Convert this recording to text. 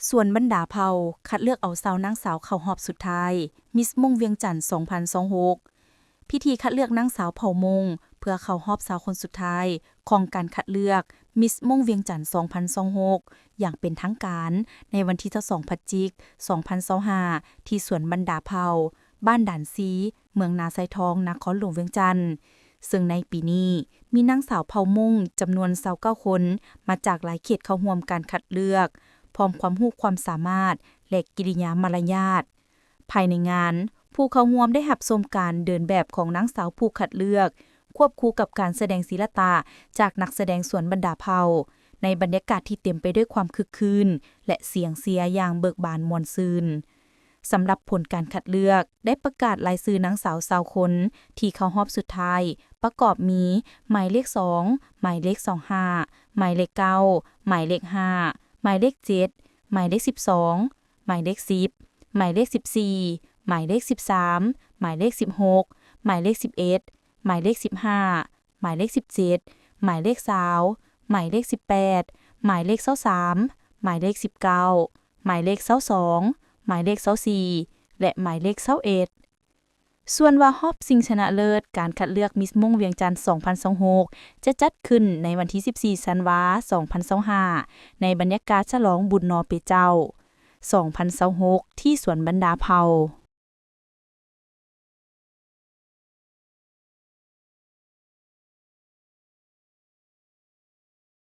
ສວນບັນດາເຜົ່າ ຄັດເລືອກເອົາຊາວນາງສາວເຂົ້າຮອບສຸດທ້າຍ Miss ມົ້ງວຽງຈັນ ສອງພັນຊາວຫົກ. ພິທີຄັດເລືອກນາງສາວເຜົ່າມົ້ງ ເພື່ອເຂົ້າຮອບຊາວຄົນສຸດທ້າຍ ຂອງການຄັດເລືອກ Miss ມົ້ງວຽງຈັນ ສອງພັນຊາວຫົກ ຢ່າງເປັນທາງການ ໃນວັນທີຊາວສອງ ພະຈິກ ສອງພັນຊາວຫ້າ ທີ່ສວນບັນດາເຜົ່າ ບ້ານດານຊີ, ເມືອງນາຊາຍທອງ, ນະຄອນຫຼວງວຽງຈັນ. ເຊິ່ງໃນປີນີ້ ມີນາງສາວເຜົ່າມົ້ງຈຳນວນຊາວເກົ້າຄົນ ມາຈາກຫຼາຍເຂດເຂົ້າຮ່ວມການຄັດເລືອກ, ພ້ອມຄວາມຮູ້ຄວາມສາມາດ ແລະ ກິລິຍາມາລະຍາດ. ພາຍໃນງານ, ຜູ້ເຂົ້າຮ່ວມໄດ້ຮັບຊົມການເດີນແບບຂອງນາງສາວຜູ້ຄັດເລືອກ, ຄວບຄູ່ກັບການສະແດງສີລະຕະຈາກນັກສະແດງສວນບັນດາເຜົ່າ, ໃນບັນຍາກາດທີ່ເຕັມໄປດ້ວຍຄວາມຄຶກຄື້ນ ແລະ ສຽງເຊຍຢ່າງເບີກບານມ່ວນຊື່ນ. ສຳລັບຜົນການຄັດເລືອກ, ໄດ້ປະກາດລາຍຊື່ນາງສາວຊາວຄົນທີ່ເຂົ້າຮອບສຸດທ້າຍ ປະກອບມີ ໝາຍເລກສອງ, ໝາຍເລກຊາວຫ້າ, ໝາຍເລກເກົ້າ, ໝາຍເລກຫ້າ, ໝາຍເລກເຈັດ, ໝາຍເລກສິບສອງ, ໝາຍເລກສິບ, ໝາຍເລກສິບສີ່, ໝາຍເລກສິບສາມ, ໝາຍເລກສິບຫົກ, ໝາຍເລກສິບເອັດ, ໝາຍເລກສິບຫ້າ, ໝາຍເລກສິບເຈັດ, ໝາຍເລກຊາວ, ໝາຍເລກສິບແປດ, ໝາຍເລກຊາວສາມ, ໝາຍເລກສິບເກົ້າ, ໝາຍເລກຊາວສອງ, ໝາຍເລກຊາວສີ່ ແລະ ໝາຍເລກຊາວເອັດ. ສ່ວນວ່າຮອບຊິງຊະນະເລີດການຄັດເລືອກມິສມົ້ງວຽງຈັນ ສອງພັນຊາວຫົກ ຈະຈັດຂຶ້ນໃນວັນທີສິບສີ່ ທັນວາ ສອງພັນຊາວຫ້າ ໃນບັນຍາກາດສະຫຼອງບຸນໜໍເປເຈົ້າ ສອງພັນຊາວຫົກ ທີ່ສວນບັນດາເຜົ່າ.